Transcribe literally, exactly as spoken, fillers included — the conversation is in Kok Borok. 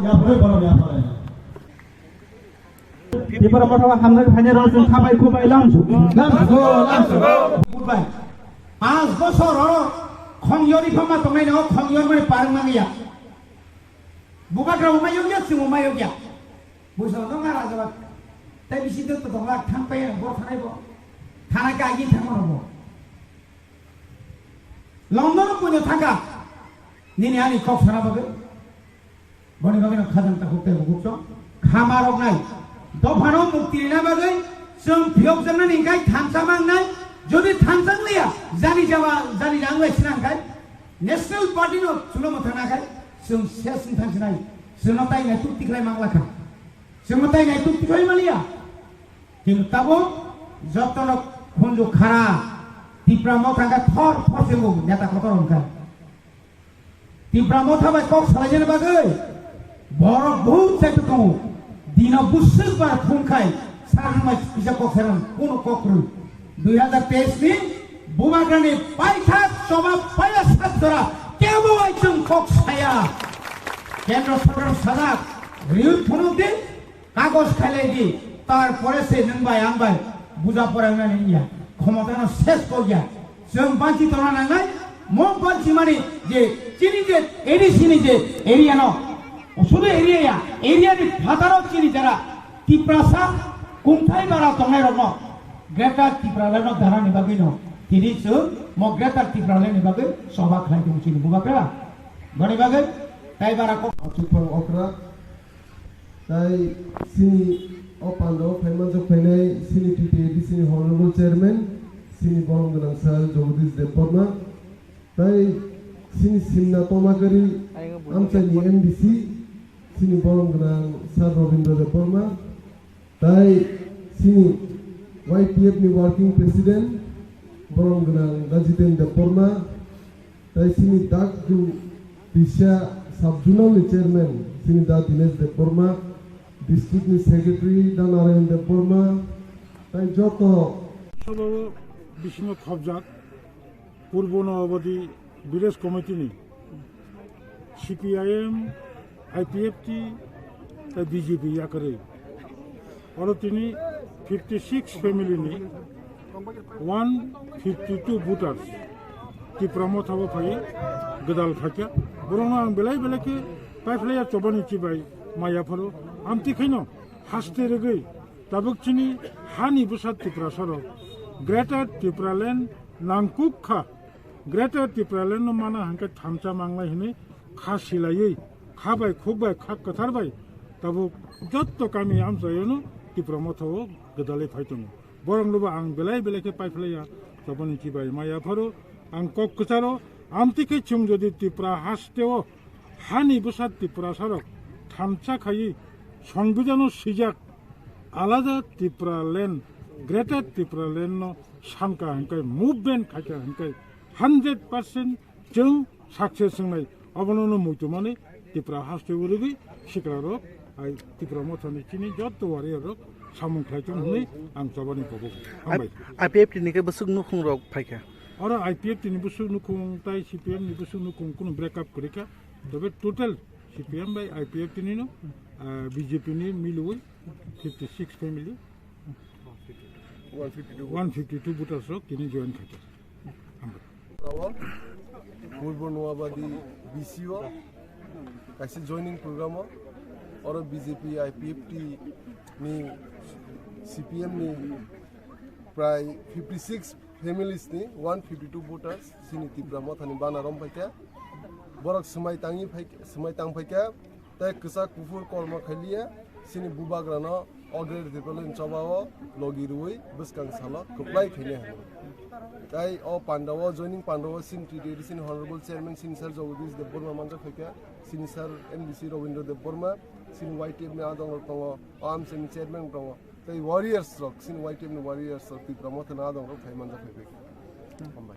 Yapare, boro yapare. Tipra Motha o hamjak phainai rok chwng khabai khubai lamsu. Lamsu, lamsu. Goodbye. Panch bosor oro khongyori phama tongnai no khongyori mani parang mangya. Bubagra umai yogya, chwng umai yogya. Busa no nga raja ba. Tai bisi do to dongla thang pai bor thanai bo. Thana ka agi thang bo. London puino thangkha. Nini ani kok sana bagwi. Boni bagwi no khajang takhuk tei bukuk chong. Khama roknai. Dophano mukti rina bagwi chwng phiyok jangnani hingkai thansa mangnai. Jodi thansa wngya, jani jawa, jani jang lai sinang kai. National Party no chulo mo thangna kai. Chwng ses wng thang sinai. Chwngno tai nai tuk tiklai mangla kha. Chwngno tai nai tuk tiklai maliya. Kintu tabuk jotono khunju khara Tipra Motha khe thor thor se bo neta kotor wngkha. Tipra Motha bai kok salaijani bagwi borok buhut chaitu tongo. Dino bwswk bar phung khai sakang bai kisa kok serang kuno kok kwrwi. Dui hazar teis ni Bubagrani paitha choba paya sat jora kebo bai chwng kok saya. Kendro sorkar sajak riui phunuk di. Kagoj khailai di, tar pore se nwng bai ang bai buja pora wngnani wngya, khomota no ses kokya. Chwng banchi tongna nangnai, mo banchi mani je chini je A D C ni je area no, sudu area ya, area ni phataro chini jara Tiprasa kungthai bara tongnai rok no Greater Tipraland no dana ni bagwi no tini chwng mo Greater Tipraland ni bagwi soba khlai tongo chini Bubagra. Boni bagwi tai bara kok. Achukphang okra. Tai chini o pandao phaimanjak phainai chini T T A D C ni Honorable Chairman, chini borom gwnang Sir Jagadish Debbarma, tai chini simna tomagari amchaini M D C, chini borom gwnang Sir Rabindra Debbarma, tai chini Y P F ni Working President, borom gwnang da Jiten Debbarma, tai chini Dakdu Tisa Sub-Zonal ni Chairman, chini da Dinesh Debbarma, District ni Secretary da Narayan Debbarma, tai joto. Sabao bisingo khobjak Purbo Noabadi Village Committee ni C P I M, I P F T, tai B J P yakarwi. Oro tini fifty six family ni one fifty two voters Tipra Motha o phai gwdal khaikha. Borokno ang belai belai khe paiphlaiya chobani chibai maya pharo. Amtwi khaino haste rwgwi tabuk chini hani bwsa Tiprasa rok Greater Tipraland nangkuk kha. Greater Tipraland no mana hwnkhe thansa manglai hwnwi kha silaiwi, kha bai khuk bai kha kwthar bai tabuk jotto kami amchaio no Tipra Motha o gwdalwi phai tongo. Borok no bo ang belai belai khe paiphlaiya, chobani chibai maya pharo ang kok kwcharo, amtwi khe chwng jodi Tipra haste o hani bwsa Tiprasa rok thansa khaiwi Songbidan o swijak alada Tipraland, Greater Tipraland no sankha hwnkhe, movement khaikha hwnkhe, hundred percent chwng success wngnai. Obono no muitu mani Tipra haste o rwgwi sikla rok ai Tipra Motha ni chini jotto warrior rok samung khlai thung hwnwi ang chobani kobo. Hambai. I P F T ni khe bwswk nukhung rok phaikha. Oro I P F T ni bwswk nukhung tai C P M ni bwswk nukhung kunu break up kwrwi kha. Tobe total C P M bai I P F T ni no, ah, B J P ni milwi fifty six family, one fifty two voters rok tini join khaikha. Hambai. Purbo Noabadi B C o kaisa joining program o, oro B J P I P F T ni C P M ni prai fifty six families ni one fifty two voters chini Tipra Mothani bana rom phaikha. Borok swmai tangwi phaikha, swmai tang phaikha, tei kwchak kuphur kormo khailiya chini bubagrano o Greater Tipraland chobao logi rwui bwskang salo kwplai khainai hwnwi. Tei o pandao, joining pandao chini T T A D C ni Honorable Chairman chini Sir Jagadish Debbarma manjak phaikha, chini Sir M D C Rabindra Debbarma, chini Y T F ni adongrok tongo, o amchaini chairman tongo, tei warriors rok, chini Y T F ni warriors rok Tipra Mothani adongrok phai manjak phaikha. Hambai.